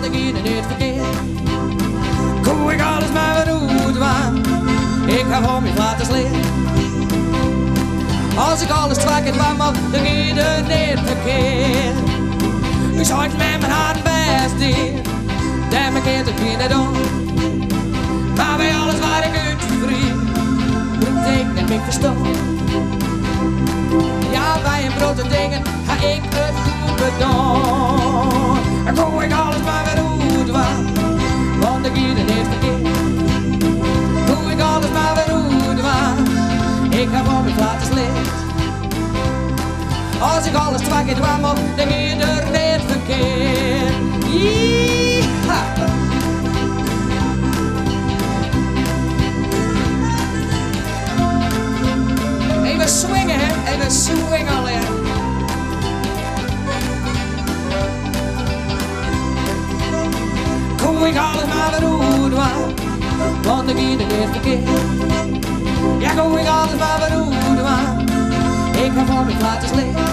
dan giet it net ferkeard. Koe ik alles mar wer oerdwaan, ik haw al myn flaters leard. As ik alles twa kear dwaan moat, dan giet it net ferkeard. Us heit en mem harren bêst dien, dêr kin it gjin net oan. Mar by alles wat ik útfriet, brûkte ik net myn ferstân. Ja, by in protte dingen ha ik it goed bedoeld. Koe ik alles mar wer oerdwaan, want dan giet it net ferkeard. Koe ik alles mar wer oerdwaan, ik haw al myn flaters leard. As ik alles twa kear dwaan moat, dan giet der neat ferkeard. Yeeha! Even swingen, hè? Even swingen allegear. Koe ik alles mar wer oerdwaan, want dan giet it net ferkeard. Ja, koe ik alles mar wer oerdwaan, ik haw al myn flaters leard.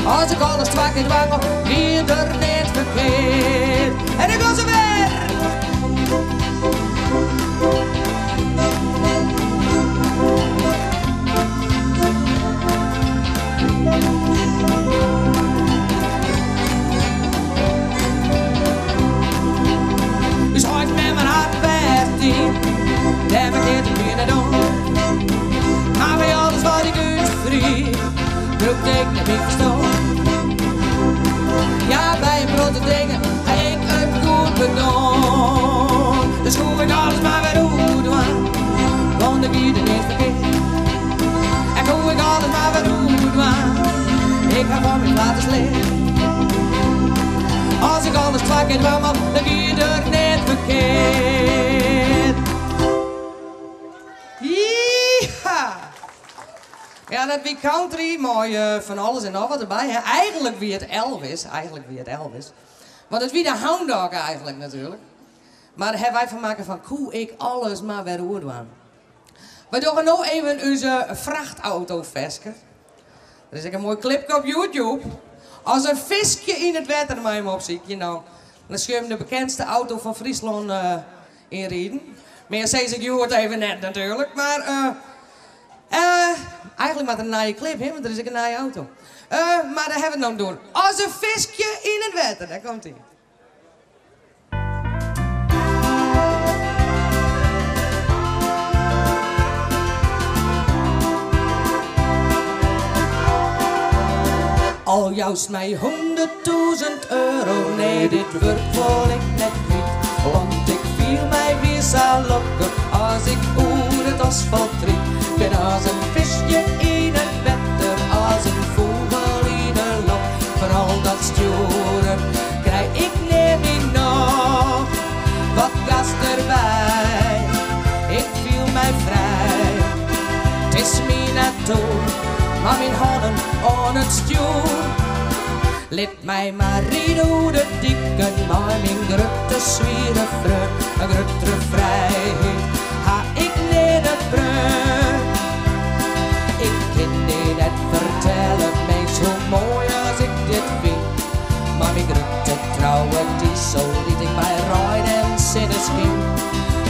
As ik alles twa kear dwaan moat, giet der neat ferkeard. En dan komt se wer! Us heit en mem harren bêst dien, dêr ferkeard it my net oan. Mar by alles wat ik útfriet, brûkte ik net myn ferstân. Ja, by in protte dingen ha ik it goed bedoeld. Dus koe ik alles mar wer oerdwaan, want dan giet it net ferkeard. En koe ik alles mar wer oerdwaan, ik haw al myn flaters leard. As ik alles twa kear dwaan moat, dan giet der neat ferkeard. Yeeha! Ja, dat wie country mei fan alles en noch wat derby. Hè. Eigenlik wie it Elvis, eigenlik wie it Elvis. Want it wie de Hound Dog eigenlik natuerlik. Mar dêr hawwe wy fan makke fan koe ik alles mar wer oerdwaan. Wy dogge no even ús frachtautoferske. Der is ek in moai klipke op YouTube. As in fiskje yn it wetter mei him opsykje. No, dan sjogge jim de bekendste auto fan Fryslân ynriden. Mear sis ik hjoed even net natuerlik. Mar eigenlik moat der in nije klip hin, want der is ek in nije auto. Mar dêr hawwe we it no oer. As in fiskje yn it wetter, dêr komt hy. Al joust my 100.000 euro, nee, dit wurk wol ik net kwyt. Want ik fiel my wier sa lokkich as ik oer it asfalt ryd. Bin as in fiskje yn it wetter, as in fûgel yn 'e loft. Fan al dat stjoeren krij ik nea myn nocht. Wat gas derby, ik fiel my frij. 't Is myn natoer, mar myn hannen oan it stjoer. Lit my mar ride oer de diken mei myn grutte swiere freon. In gruttere frijheid ha ik nearne preaun. Ik kin dy net fertelle, mins, hoe moai as ik dit fyn. Mei myn grutte trouwe disel ryd ik by rein en sinneskyn.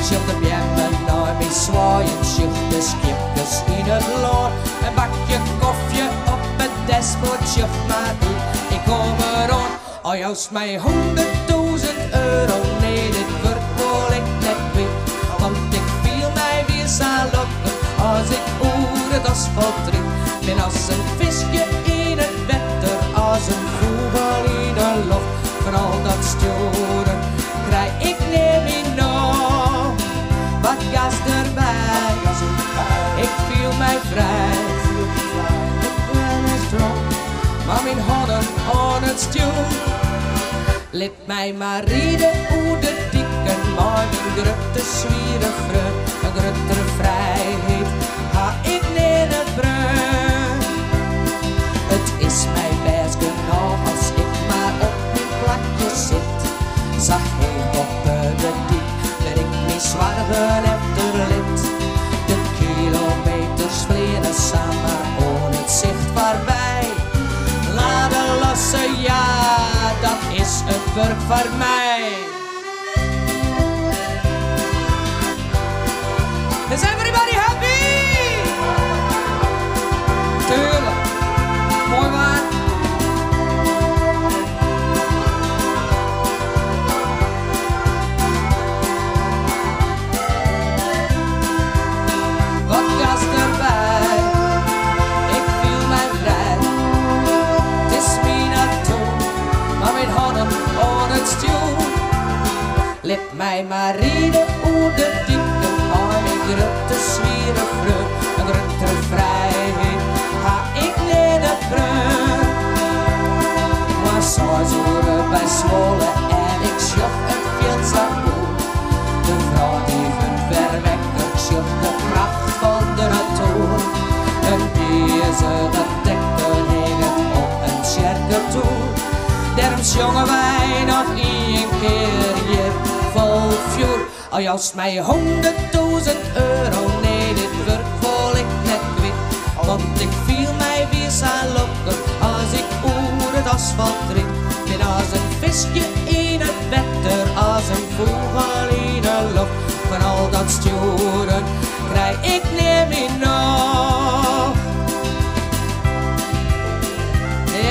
Sjoch de beammen nei my swaaien, sjoch de skiepkes yn it lân. In bakje kofje op it dashboard, sjoch mar út, ik kom deroan. Al joust my 100.000 euro, nee, dit wurk wol ik net kwyt. Want ik fiel my wier sa lokkich as ik oer it asfalt ryd. Bin as in fiskje yn it wetter, as in fûgel yn 'e loft. Fan al dat stjoeren krij ik nea myn nocht. Wat gas derby, ik fiel my frij. Mar myn hannen oan it stjoer. Lit my mar ride oer de diken mei myn grutte swiere freon. In gruttere frijheid ha ik nearne preaun. It is my bêst genôch as ik mar op myn plakje sit. Sa heech boppe de dyk wêr't ik myn soargen efterlit. De kilometers fleane samar oan it sicht foarby. Lade losse, ja, dat is it. wurk foar my. Is everybody happy? Tuurlijk. Mooi waar. Wat gas erbij, ik fiel my frij. It is myn natuer, mar myn hannen oan it stjoer. Lit my mar ride oer de diken, mei myn grutte swiere freon. In gruttere frijheid ha ik nearne preaun. Moarn seis oere by Swolle en ik sjoch it fjild sa goed. De wrâld dy wurdt wer wekker, ik sjoch de pracht fan de natoer. In dizige tekken hinget op in tsjerketoer. Dêrom sjonge wy noch ien kear hjir fol fjoer. Al joust my 100.000 euro, nee, dit wurk wol ik net kwyt. Want ik fiel my wier sa lokkich as ik oer it asfalt ryd. Bin as in fiskje yn it wetter, as in fûgel yn 'e loft. Fan al dat stjoeren krij ik nea myn nocht.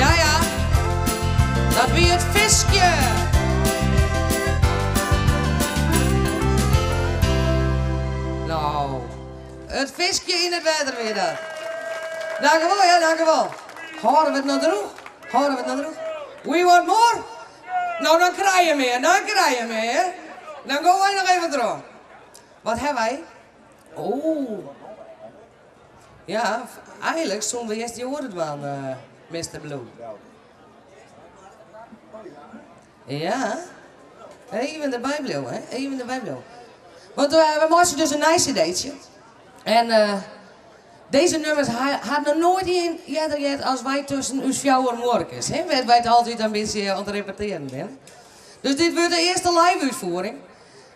Ja, ja, dat wie it fiskje. No, it fiskje yn it wetter wie dat. Dankewol, ja, dankewol. Hâlde we it noch droech? Hâlde we it noch droech? We want more? No, dan krije je mear, dan krije je mear. Dan gean wy noch even troch. Wat hawwe wy? Oh. Ja, eigenlik soene we earst dy oare dwaan, Mr. Blue. Ja, even derby bliuwe, hè? Even derby bliuwe. Want we meitsje dus in nij cd'tsje. En dizze nûmers hat noch noait ien earder heard as wy tusken ús fjouwer muorkes. Hè? Wêr't wy it altyd in bytsje oan it repetearjen binne. Dus dit wurdt de earste live útfiering.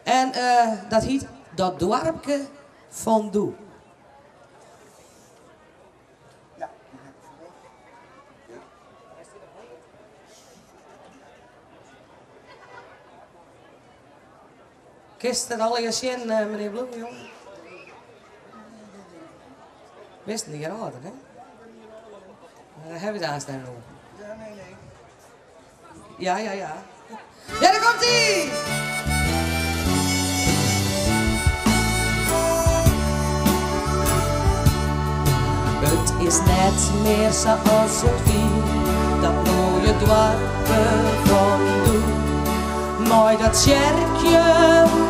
En dat hjit Dat Doarpke fan Doe. Kinst it allegear sjen, menear Bloem, jonge? Bist in jier âlder, hè? Dêr hawwe we it aanst net oer. Ja, ja, ja. Ja, dêr komt ie! It is net mear sa as it wie, dat moaie doarpke fan doe. Mei dat tsjerkje,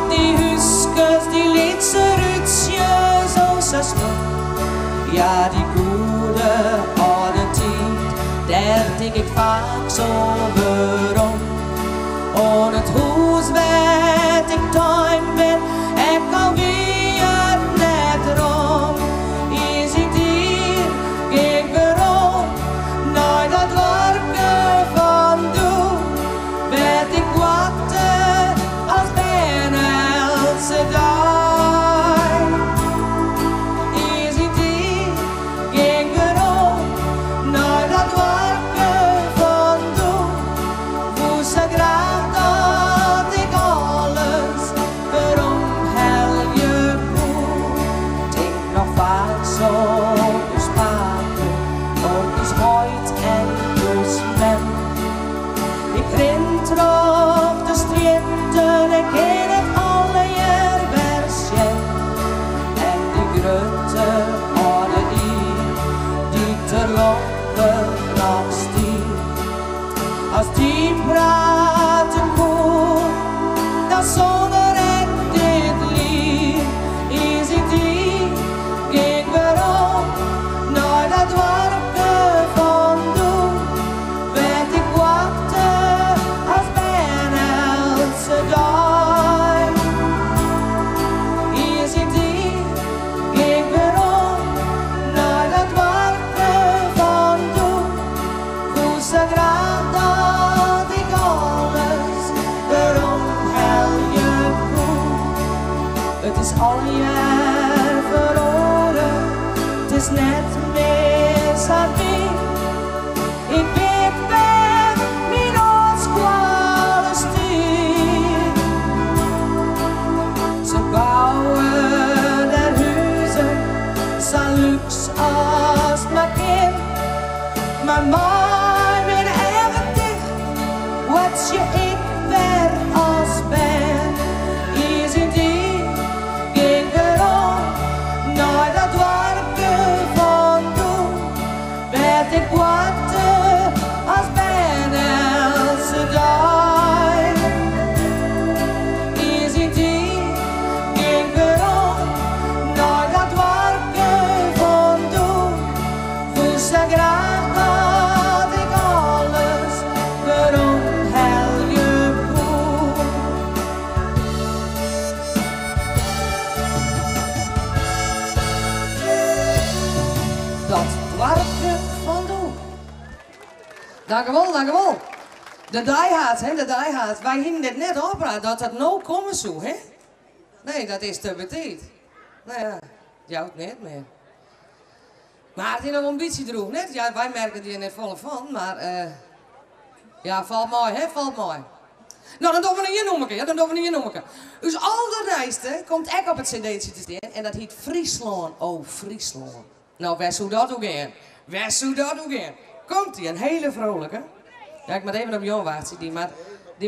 dy húskes, dy lytse rútsjes, o sa stoer. Ja, dy goede âlde tiid, dêr tink ik faak sa werom. Oan it hûs wêr't ik tein bin, ek al wie it net rom. Iens yn 't jier gean ik werom nei dat doarpke fan doe, wêr't ik boarte as bern eltse dei. Iens yn 't jier gean ik werom nei dat doarpke fan doe. Woe sa graach dat ik alles weromhelje koe. Tink noch faak sa oan ús pake, oan ús heit en ús mem. Ik rin troch de strjitten en kin it allegear wer sjen. En dy grutte âlde iik dy't der lokkich noch stiet. As dy prate koe, dan song er ek dit liet. Iens yn 't jier gean ik werom nei dat doarpke fan doe, wêr't ik boarte as bern eltse dei. Iens yn 't jier gean ik werom nei dat doarpke fan doe. Woe sa graach dat ik alles weromhelje koe. It is allegear feroare, it is net mear sa't wie. Ik wit wêr't myn âld skoalle stie. sa lúks as mar kin. Mar mei myn eagen ticht boartsje ik wer as bern. Iens yn tiid gean ik werom nei dat doarpke fan doe, wêr't ik boarte as bern eltse dei. Iens yn tiid gean ik werom nei dat doarpke fan doe, woe sa graach dat ik alles werom helje koe. Dat doarpke fan doe. Dankewol, dankewol. De Diehards, hè, de Diehards. Wy hienen dit net ôfpraat dat dat no komme soe, hè? Nee, dat is te betiid. No ja, jout net mear. Mar it is noch wol in bytsje drûch, net? Ja, wy merke der net folle fan, mar ja, falt mei, hè, falt mei. No, dan dogge we noch ien nûmerke, ja, dan dogge we noch ien nûmerke. Us aldernijste komt ek op it cd'tsje te stean en dat hyt Fryslân, o Fryslân. No, wêr soe dat oer gean? Wêr soe dat oer gean? Komt ie, in hele vrolijke. Ja, ik moat even op Jan wachtsje, dy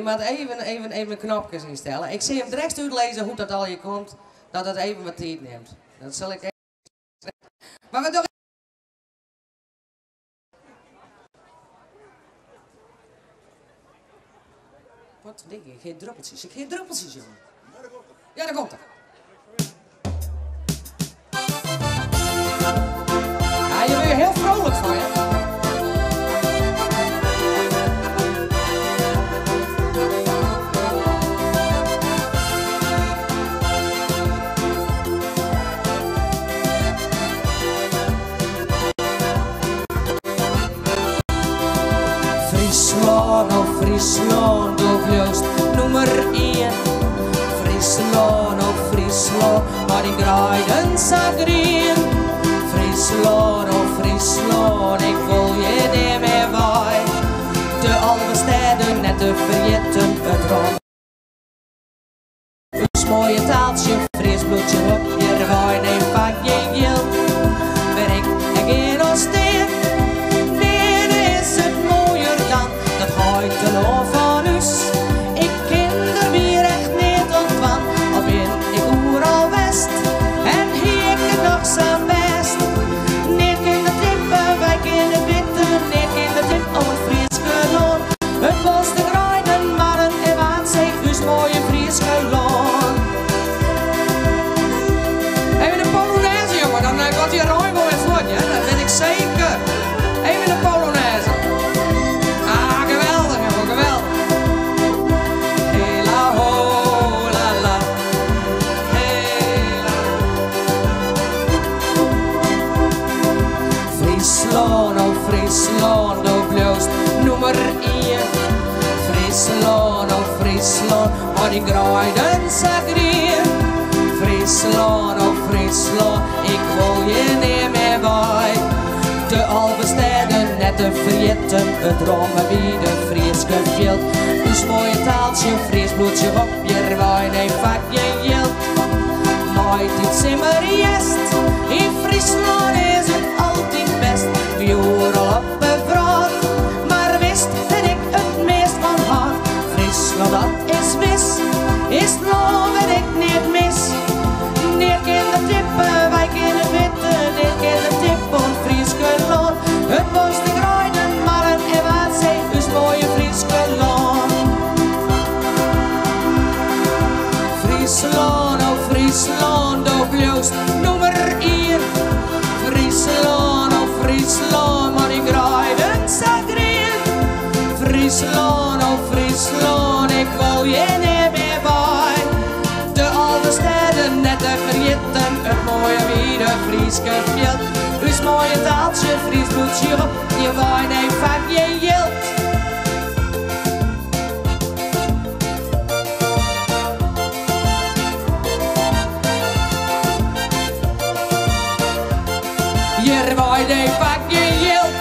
moat even, even, even knopkes ynstelle. Ik sil him direkt útlizze hoe't dat allegear komt, dat dat even wat tiid nimt. Dat sil ik even. Mar we dogge. Wat ding, ik hear druppeltsjes, ik hear druppeltsjes, jongen. Ja, daar komt er. Ja, je wurdt hiel vrolijk fan, hè? Fryslân, oh Fryslân, do bliuwst nûmer ien. Fryslân, oh Fryslân, mei dyn greiden sa grien. Fryslân, oh Fryslân, ik wol hjir nea mear wei. De 11 stêden net te ferjitten, it rûn. Us moaie taaltsje, Fries bloedsje op hjir wei, nee foar gjin jild. Wêr ik ek gean of stean, nearne is it moaier dan dat heitelân fan ús. Ik kin der wier echt neat oan dwaan, al bin ik oeral west en hie ik it noch sa bêst. Neat kin der tippe, wy kinne it witte, neat kin der tippe om it Fryske lân. It bos, de greiden, marren en Waadsee, ús moaie Fryske lân. Even de Polonaise, jongen, dan gaat die rein wol wer fuort, ja? Dat wit ik seker. Even de Polonaise. Ah, geweldich, jongen, geweldich. Hela ho, la la. Hela. Fryslân, oh Fryslân, do bliuwst nûmer ien. Fryslân, oh Fryslân, mei dyn greiden sa grien. Fryslân, oh Fryslân, ik wol hjir nea mear wei. De 11 stêden net te ferjitten, it romme wide Fryske fjild. Ús moaie taaltsje, Fries bloedsje op hjir wei, nee foar gjin jild. Maitiid, simmer, hjerst, yn Fryslân is it altyd bêst. Wie oeral op 'e wrâld, mar witst wêr't ik it meast fan hâld? Fryslân, dat is wis, is it lân wêr't ik neat mis. Neat kin der tippe, wy kinne it witte, neat kin der tippe oan it Fryske lân. It bos, de greiden, marren en Waadsee, ús moaie Fryske lân. Fryslân, oh Fryslân, do bliuwst nûmer ien. Fryslân, oh Fryslân, mei dyn greiden sa grien. Fryslân, oh Fryslân, ik wol hjir nea mear wei. De 11 stêden net te ferjitten, it moaie wide Fryske fjild. Ús moaie taaltsje, Fries bloedsje op hjir wei, nee foar gjin jild. Hjir wei, nee foar gjin jild.